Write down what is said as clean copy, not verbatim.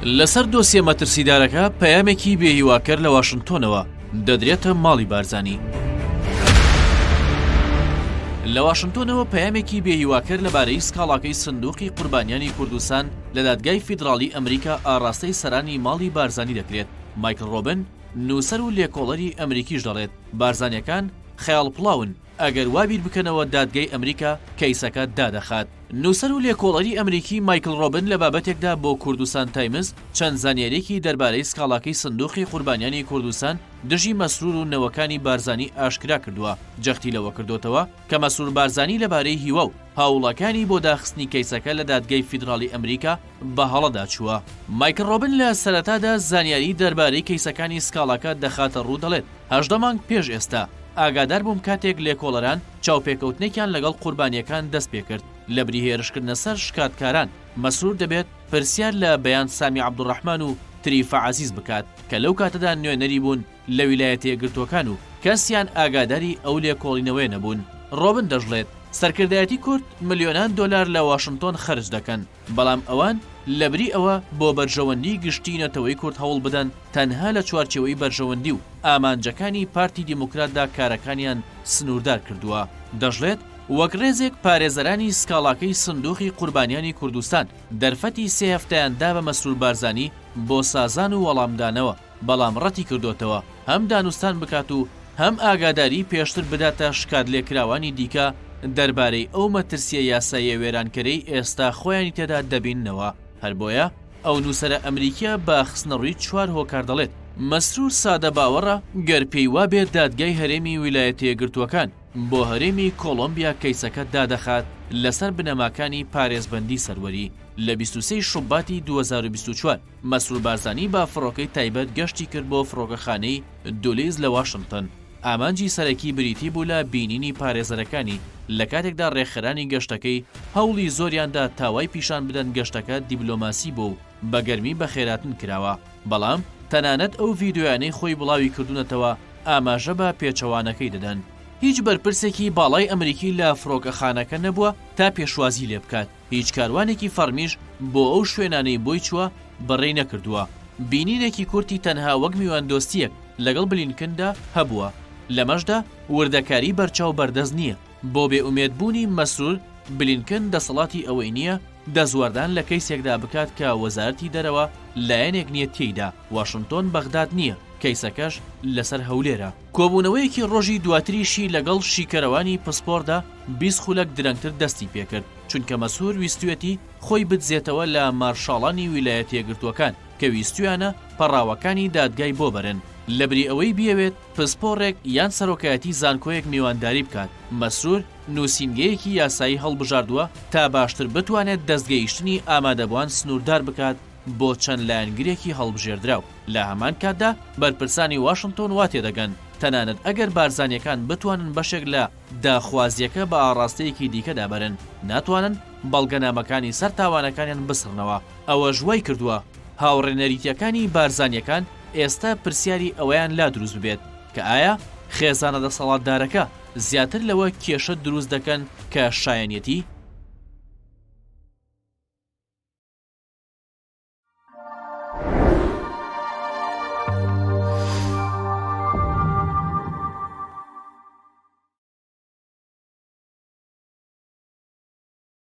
لەسەر دۆسیە مەترسیدارەکە پەیامێکی بێهیواکەر لە واشنتۆنەوە دەدرێتە ماڵی بارزانی. لە واشنتۆنەوە پەیامێکی بێهیواکەر لەبارەی سکاڵاکەی سندوقی قوربانیانی کوردستان لە دادگای فیدراڵی ئەمریکا ئاڕاستەی سەرانی ماڵی بارزانی دەکرێت. مایکڵ ڕۆبن، نووسەر و لێکۆڵەری ئەمریکیش دەڵێت، بارزانییەکان خەیاڵپڵاون ئەگەر وا بیر بکەنەوە دادگای ئەمریکا کەیسەکە دادەخات. نووسەر و لێکۆڵەری ئەمریکی مایکڵ ڕۆبن لە بابەتێکدا بۆ کوردستان تایمز چەند زانیارییەکی دەربارەی سکاڵاکەی سندوقی قوربانیانی کوردستان دژی مەسرور و نەوەکانی بارزانی ئاشکرا کردووە، جەختی لەوە کردۆتەوە کە مەسرور بارزانی لەبارەی هیوا و هەوڵەکانی بۆ داخستنی کەیسەکە لە دادگای فیدراڵی ئەمریکا بە هەڵەدا چووە. مایکڵ ڕۆبن لە سەرەتادا زانیاری دەربارەی کەیسەکانی سکاڵاکە دەخاتە ڕوو دەڵێت، 18 مانگ پێش ئێستا ئاگادار بووم کاتێک لێکۆڵەران چاوپێکەوتنێکیان لەگەڵ قوربانییەکان دەست پێکرد، لەبری هێرشکردنە سەر شکاتکاران، مەسرور دەبێت پرسیار لە بەیان سامی عەبدولڕەحمان و تریفە عەزیز بکات کە لەو کاتەدا نوێنەری بوون لە ویلایەتە یەکگرتووەکان و کەسیان ئاگاداری ئەو لێکۆڵینەوەیە نەبوون. ڕۆبن دەشڵێت، سەرکردایەتی کورد ملیۆنان دۆلار لە واشنتۆن خەرج دەکەن، بەڵام ئەوان لەبری ئەوە بۆ بەرژەوەندی گشتی نەتەوەی کورد هەوڵ بدەن تەنها لە چوارچێوەی بەرژەوەندی و ئامانجەکانی پارتی دیموکراتدا کارەکانیان سنووردار کردووە. دەشڵێت، وەک ڕێزێک پارێزەرانی سکاڵاکەی سندوقی قوربانیانی کوردستان دەرفەتی سێ هەفتەیان دا بە مەسرور بارزانی بۆ سازان و وەڵامدانەوە، بەڵام ڕەتیکردۆتەوە هەم دانوستان بکات و هەم ئاگاداریی پێشتر بداتە شکاتلێکراوانی دیکە دەربارەی ئەو مەترسییە یاساییە وێرانکەرەی ئێستا خۆیانی تێدا دەبیننەوە. هەر بۆیە ئەو نووسەرە ئەمریکییە بە خستنەڕووی چوار هۆکار دەڵێت، مەسرور سادە باوەڕە گەر پێی وابێت دادگای هەرێمی ویلایەتەیەکگرتووەکان بۆ هەرێمی کۆڵۆمبیا کەیسەکە دادەخات لەسەر بنەماکانی پارێزبەندی سەروەری لە 23 شوباتی 2024 مەسرور بارزانی بە فڕۆکەی تایبەت گەشتی کرد بۆ فڕۆکەخانەی دولیز لە واشنتن. ئامانجی سەرەکی بریتی بوو لە بینینی پارێزەرەکانی، لە کاتێکدا ڕێکخەرانی گەشتەکەی هەوڵی زۆریان دا تا وای پیشان بدەن گەشتەکە دیبلۆماسی بووە و بە گەرمی بەخێراتن کراوە، بەڵام تەنانەت ئەو ڤیدیۆیانەی خۆی بڵاوی کردوونەتەوە ئاماژە بە پێچەوانەکەی دەدەن. هیچ بەرپرسێکی باڵای ئەمریکی لە فڕۆکەخانەکە نەبووە تا پێشوازی لێبکات. هیچ کاروانێکی فەڕمیش بۆ ئەو شوێنانەی بۆی چووە بەڕێی نەکردووە. بینینێکی کورتی تەنها وەک میواندۆستییەک لەگەڵ بلینکندا هەبووە. لەمەشدا وردەکاری بەرچاو بەردەست نییە. بۆ بێئومێدبوونی مەسرور، بلینکن دەسەڵاتی ئەوەی نییە دەستوەردان لە کەیسێکدا بکات کە وەزارەتی دەرەوە لایەنێک نییە تێیدا، واشنتۆن بەغداد نییە، کەیسەکەش لەسەر هەولێرە. کۆبوونەوەیەکی ڕۆژی دواتریشی لەگەڵ شیکەرەوانی پسپۆڕدا 20 خولەک درەنگتر دەستی پێکرد، چونکە مەسرور ویستویەتی خۆی بدزێتەوە لە مارشاڵانی ویلایەتەیەکگرتووەکان کە ویستویانە پەڕاوەکانی دادگای بۆ بەرن، لەبری ئەوەی بیەوێت پسپۆڕێک یان سەرۆکایەتی زانکۆیەک میوانداری بکات، مەسرور نووسینگەیەکی یاسایی هەڵبژاردووە تا باشتر بتوانێت دەستگەیشتنی ئامادەبووان سنووردار بکات بۆ چەند لایەنگرێکی هەڵبژێردراو. لە هەمان کاتدا بەرپرسانی واشنتۆن وا تێدەگەن تەنانەت ئەگەر بارزانییەکان بتوانن بەشێک لە داخوازییەکە بە ئاڕاستەیەکی دیکەدا بەرن، ناتوانن بەڵگەنامەکانی سەر تاوانەکانیان بسڕنەوە. ئەوەش وای کردووە هاوڕێ نەریتییەکانی بارزانییەکان ئێستا پرسیاری ئەوەیان لا دروست ببێت کە ئایا خێزانە دەسەڵاتدارەکە زیاتر لەوە کێشە دروست دەکەن کە شایەنیەتی؟